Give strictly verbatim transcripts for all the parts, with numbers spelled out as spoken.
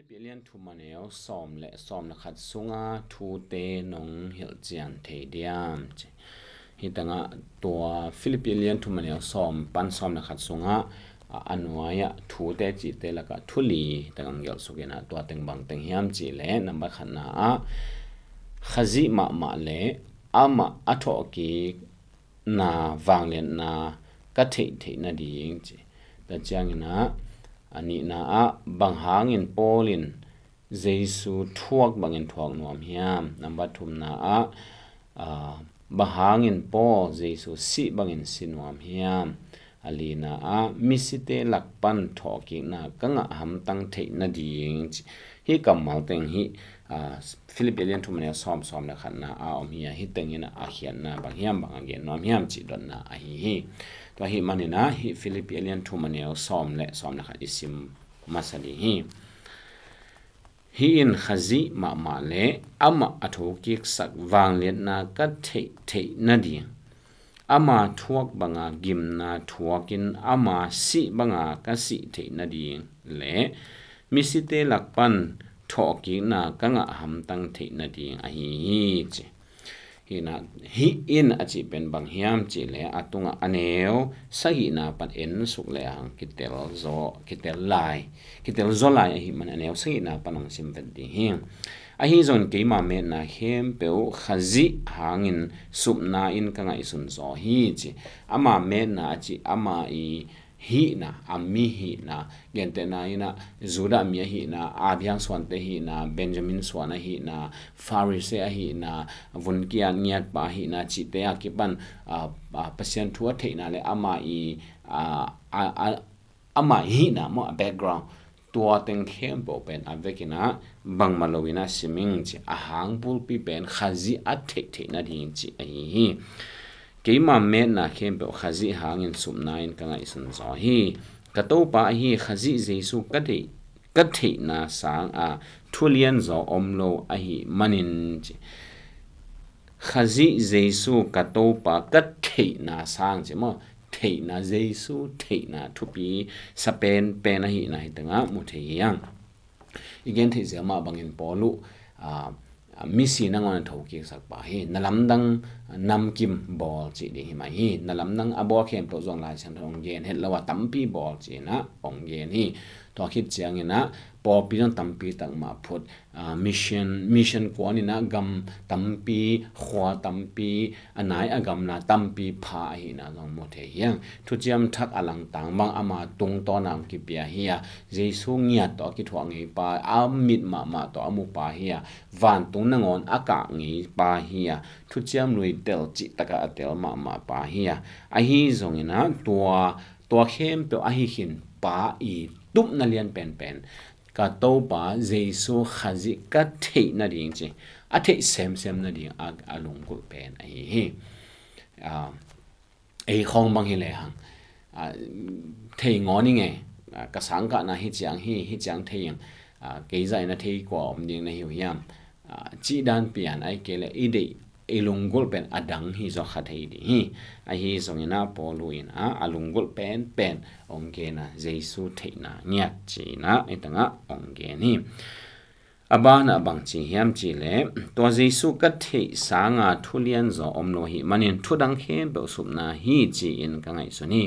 Philippi lian thum a neu sawm le sawm le khat sunga thute nong hilhcian thei diam ci. Hi tangah tua Philippi lian thum a neu sawm pan sawm le khat sungah a, a nuai-ah thute cihte lakah thu li teng ang gelh suk in ah, tua teng bang teng hiam cih leh, nambat khatna ah Khazih mahmah le amah a thawhkikna vangliatna ka theih theih nading ci. Tua ciangin ah a nihna ah bang hangin Paul in Jesu thuak bangin thuak nuam hiam? Nambat thumna ah, aa, bang hangin Paul Jesu sih bangin si nuam hiam? A lina ah misite lak pan thawhkikna ka ngah hamtang theih nading ci. Hih kammal teng hih, aa, Philippi lian thum a neu sawm, sawm le khatna ah om hi a, hih tengin a khiatna bang hiam, bang a gen nuam hiam cih dotna ahi hi. Tua ahih manin ah hih Philippi lian thum a neu sawm le sawm le khat i sim masa ding hi. Hih in Khazih mahmah le amah a thokiksak vangliatna ka theih theih nading, ama thuak banga gimna thuakin ama sih banga ka sih theih nading le misite lak pan thawhkikna ka ngah hamtang theih nading ahi hi ci. Hih in a, hih in a cih pen bang hiam cih leh, a tungah a neu sagihna pan en suk lehang kitel zaw, kitel lai, kitel zaw lai ahih manin a neu sagihna pan hong sim vet ding hi. Ahi zongin keima metna khempeuh Khazih hangin supna in ka ngaihsun zaw hi ci. Ama metna a cih ama i hihna, a mi hihna, gentehna in ah Judah mi ahihna, Abraham suante hihna, Benjamin suan ahihna, Pharisee ahihna, vun kiat ngiatpa ahihna cihte a kipan, a, a, Pasian thu a theihna le ama i, a, a, a, ama hihna maw, a background, tua teng khempeuh pen a vekin ah bangmah loin ah sim ing ci. A hang bulpi pen Khazih a theih theih nading ci ahi hi. Keima metna khempeuh Khazih hangin supna in ka ngaihsun zaw hi. Ka Topa ahi Khazih Jesu ka theih, ka theihna sanga thulian zaw om lo ahih manin ci. Khazih Jesu ka Topa ka theihna sang ci maw, theihna, Jesu theihna thupi sa penpen ahihna hi tengah mu thei hi hang. I gen theih ziau mah bangin Paul uh, a, a, misi nangawn a thokiksak pa hi. Na lamdang namkim bawl cih ding hi mai hi. Na lamdang a bawl khempeuh zong Lai Siangtho hong gen, het lo a tampi bawl ci-in ah hong gen hi. Tua khit ciangin ah pawlpi zong tampi tak mah phut, a, mission, mission kuan in ah gam tampi, khua tampi, a nai a gamla tampi pha ahihna zong mu thei hi hang. Thuciam Thak a langtang bang ama tungtawn a hong kipia hi a, Jesu ngiat tawh a kithuah ngei pa, a mit mahmah tawh a mu pa hi a, vantung nangawn a kah ngei pa hi a, thuciam lui tel cih takah a tel mahmah pa hi a. Ahi zongin ah tua, tua khempeuh ahi khin pa i tupna lian penpen ka Topa Jesu Khazih ka theih nading ci, a theih semsem nading a, a lunggulh pen ahi hi. A, ei khawng bang hi lehang, a, thei ngawn ing e, a, ka sangkahna hi ciang hi, hi ciang thei ing, a, kei zah in a thei kua om ding na hi uh hiam? A, cih dan pian ahih kei leh i deih, i lunggulh pen a dang hi zaw kha thei ding hi. Ahi zongin ah Paul uh in ah a lunggulh penpen hong gen a, Jesu theihna ngiat ci-in ah hi tangah hong gen hi. A banah bang ci hiam cih leh, tua Jesu ka theih sanga thulian zaw om lo ahih manin thudang khempeuh supna hi ci-in ka ngaihsun hi.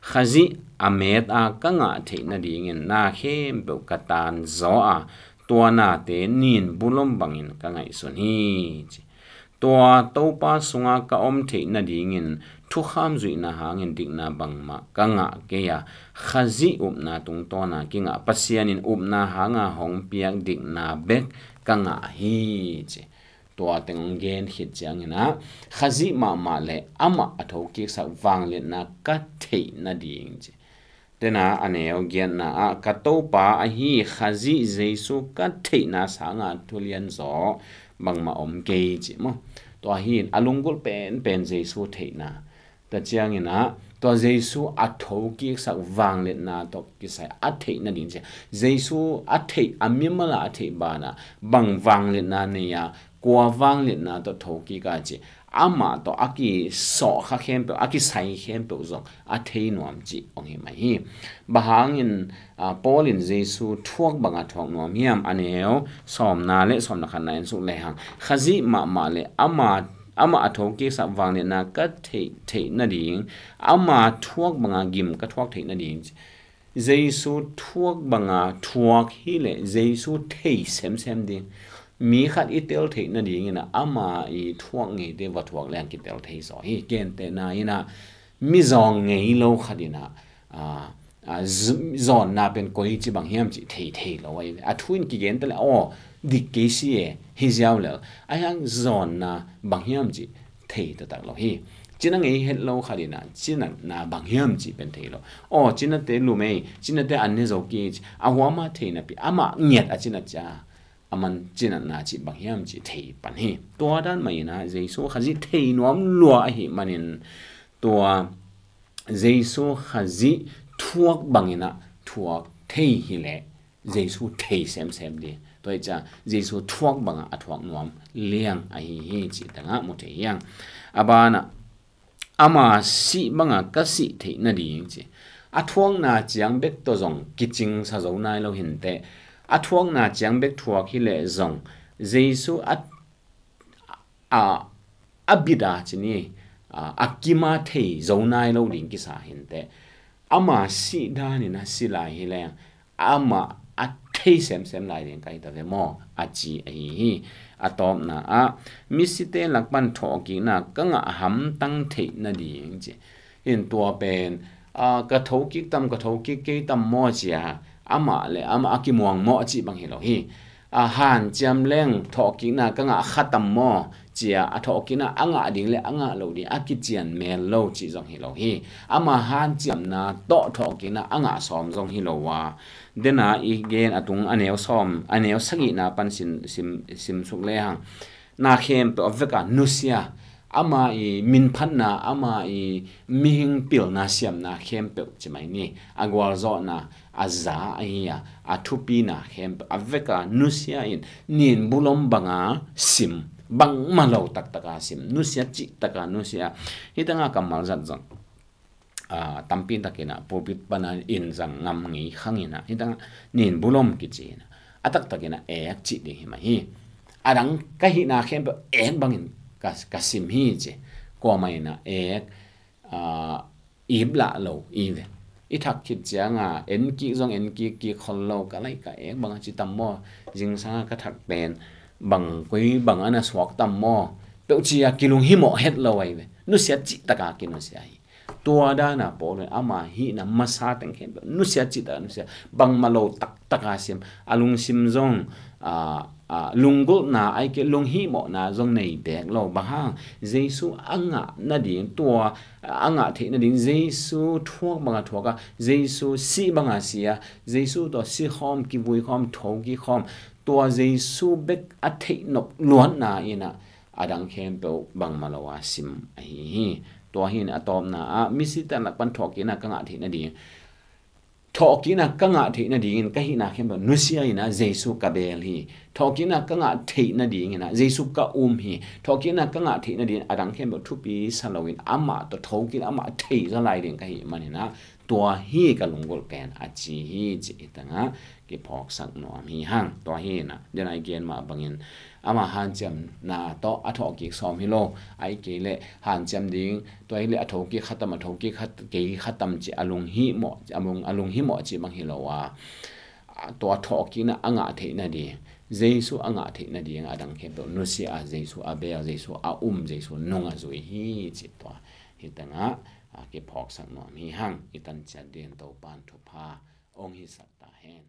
Khazih a met a ka ngah theih nadingin na khempeuh ka tan zaw a, tua nate nin bulom bangin ka ngaihsun hi ci. Tua Topa sunga ka om theih nadingin thukham zuihna hangin dikna bangmah ka ngah kei a, Khazih upna tungtawna kingah Pasian in upna hanga hong piak dikna bek ka ngah hi ci. Tua teng hong gen khit ciangin ah Khazih mahmah le amah a thokiksak vangliatna ka theih nading ci. Tena a neu giatna ah ka Topa ahi Khazih Jesu ka theihna sanga thulian zaw bangmah om kei ci maw. Tua hi in a lunggulh penpen Jesu theihna. Tua ciangin ah tua Jesu a thokiksak vangliatna tawh kisai a theih nading ci. Jesu a theih, a mimal a a theih banah bang vangliatna nei a, kua vangliatna tawh thokik a cih, amah tawh a kisawhkha khempeuh, a kisai khempeuh zong a thei nuam cih hong hi mai hi. Bang hangin, aa, Paul in Jesu thuak banga thuak nuam hiam? A neu sawmna le sawmna khatna en suk lehang, Khazih mahmah le ama, amah a thokiksak vangliatna ka theih theih nading, ama thuak banga gim ka thuak theih nading. Jesu thuak banga thuak hileh Jesu thei semsem ding. Mi khat i tel theih nadingin ah ama i thuak ngeite va thuak leng kitel thei zaw hi. Gentehna in ah mizawng ngei lo khat in ah, aa, aa, z-, zawnna pen koi ci bang hiam cih thei thei lo ahi. A thu in kigen ta le, aw, dik kei si e, hi ziau lel. Ahi hang zawnna bang hiam cih thei taktak lo hi. Cina ngei het lo khat in ah cinatna bang hiam cih pen thei lo. Aw, cinate lum ei, cinate an ne zo kei ci, a huama thei napi, amah ngiat a cinat cia, a man cinatna cih bang hiam cih thei pan hi. Tua dan mah in ah Jesu Khazih thei nuam lua ahih manin, tua Jesu Khazih thuak bangin ah thuak thei hileh Jesu thei semsem ding. Tua hi ciang Jesu thuak bangah a thuak nuam liang ahi hi cih tengah mu thei hi hang. A banah, ama sih banga ka sih theih nading ci. A thuakna ciang bek tawh zong kicingsa zo nai lo hi inteh. A thuakna ciang bek thuak hileh zong Jesu a, a, a bit a ci ni, a, a kim a thei zo nai lo ding kisa hi inteh. Ama sih danin a si lai hileng amah a thei semsem lai ding ka hi ta ve maw, a ci ahi hi. A tawpna ah, misite lak pan thawhkikna ka ngah hamtang theih nading ci. Hi in tua pen, aa, ka thokik tam, ka thokik kei tam maw cia, amah le amah a kimuang maw a cih bang hi lo hi. A, hanciam leng thawhkikna ka ngah kha tam maw cia, a thawhkikna a ngah ding le a ngah lo ding a kician mel lo cih zong hi lo hi. Ama hanciamna tawh thawhkikna a ngah sawm zong hi lo a. Dena i gen a tung a neu sawm, a neu sagihna pan sim, sim, sim suk lehang, na khempeuh a veka nusia, ama i minphatna, ama i mihing pilna siamna khempeuh ci mai ni. A gualzawhna, a za ahi a, a thupina khempeuh a veka nusia in, nin bulom banga sim, bangmah lo taktaka sim, nusia cihtaka nusia. Hi tanga kammal zat zong, aa, tampi takin ah pulpit pana in zang ngam ngei khangin ah, hi tanga nin bulom kici in ah, a taktakin ah ek cih ding hi mah hi. A dang ka hihna khempeuh ek bangin ka, ka sim hi ci. Kuamah in ah ek, aa, ip lah lo i ve. I thak khit cianga en kik zong en kik kik khol lo, ka laih ka ek banga ci tam maw, zingsanga ka thak pen bang koi bang ana suak tam maw, peuh cia kilung himawh het lo ahi ve. Nusia cihtaka kinusia hi. Tua dana Paul in ama hihna masa teng khempeuh nusia cihtaka nusia, bangmah lo taktaka sim, a lungsim zong, aa, aa, lunggulhna aike lunghihmawhna zong nei bek lo. Bang hang, Jesu a ngah nading, tua a ngah theih nading, Jesu thuak banga thuak a, Jesu sih banga si a, Jesu tawh si khawm, kivui khawm, thokik khawm, tua Jesu bek a theih nop luatna in ah a dang khempeuh bangmah lo a sim ahi hi. Tua hi in a tawpna ah misite lak pan thawhkikna ka ngah theih nading, thawhkikna ka ngah theih nadingin ka hihna khempeuh nusia in ah Jesu ka bel hi. Thawhkikna ka ngah theih nadingin ah Jesu ka um hi. Thawhkikna ka ngah theih nadingin a dang khempeuh thupi sa loin amah tawh thokik, amah thei zaw lai ding ka hih manin ah tua hi ka lunggulh pen, a ci hi cih hi tangah kiphawksak nuam hi hang. Tua hi in ah, dena i gen mah bangin, ama hanciamna tawh a thawhkik sawm hi lo, ahih kei leh hanciam ding, tua hi leh a thokik kha tam, a thokik kha, kei kha tam cih a lunghimawh, a lung, a lunghimawh cih bang hi lo a, a, tua thawhkikna a ngah theih nading, Jesu a ngah theih nading a dang khempeuh nusia a, Jesu a bel, Jesu a um, Jesu nung a zui hi cih tua hi tangah, a, kiphawksak nuam hi hang. I tan ciat ding Topan thupha hong hisak ta hen.